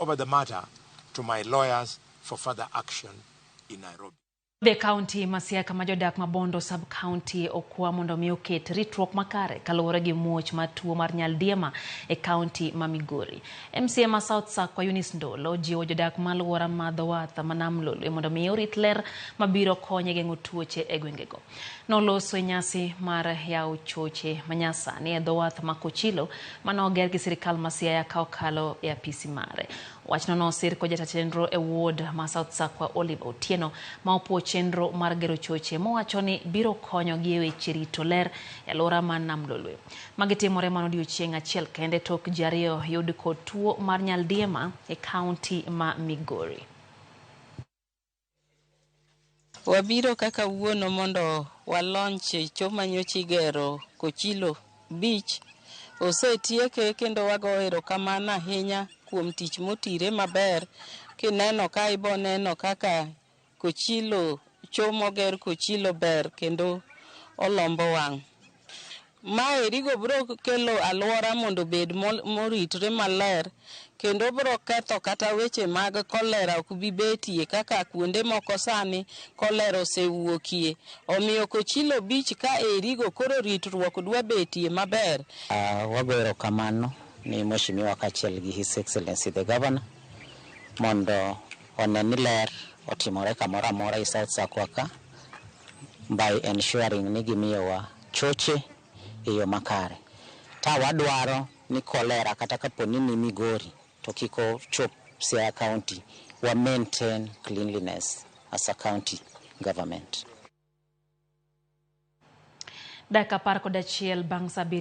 Over the matter to my lawyers for further action in Nairobi. Be kaunti ma Siaya kama jodak ma Bondo sub-county okwa mondo mi oket ritruok makare kaluwore gi muoch mar tuo mar nyaldiema e kaunti ma Migori. MCA ma South Sakwa Eunice Ndolo jiwo jodak ma alwora ma dho wath ma Nam Lolwe mondo mi orit ler mabiro konye geng'o tuoche e gwengego. Noloso e nyasi mar yawo choche manyasani e dho wath ma Kochilo mane oger gi sirikal ma Siaya ka okalo e apisi mare. Wachno nosir kod jata chenro e ward ma South Sakwa Oliver Otieno ma opuo chenro mar gero choche mowacho ni biro konyo gi e weche rito ler e alwora ma Nam Lolwe. Magi timore mana odiochieng' achiel kende tok ji ariyo yud kod tuo mar nyaldiema e kaunti ma Migori. Wabiro kaka wuono mondo wa-launch cho manyocha igero Kochilo Beach. Osetieke kendo wago erokamano ahinya kuom tich motire maber. Kineno ka ibo neno kaka Kochilo cho moger Kochilo ber kendo olombo wang'. Maerigo biro kelo alwora mondo obed moritre maler kendo biro ketho kata weche mag kolera ok bi betie kaka kuonde moko sani kolera osewuokie. Omiyo Kochilo Beach ka erigo koro ritruok dwa betie maber. Wago erokamano ni mheshimiwa kaachiel gi His Excellency the Governor mondo one ni ler otimore kamoro amora e South Sakwa ka by ensuring ni gimiyowa choche e yo makare. Ta wadwaro ni kolera kata kapo ni ni Migori to kik ochop Siaya County, wa maintain cleanliness as a county government. Dakika 11 bang' saa 7.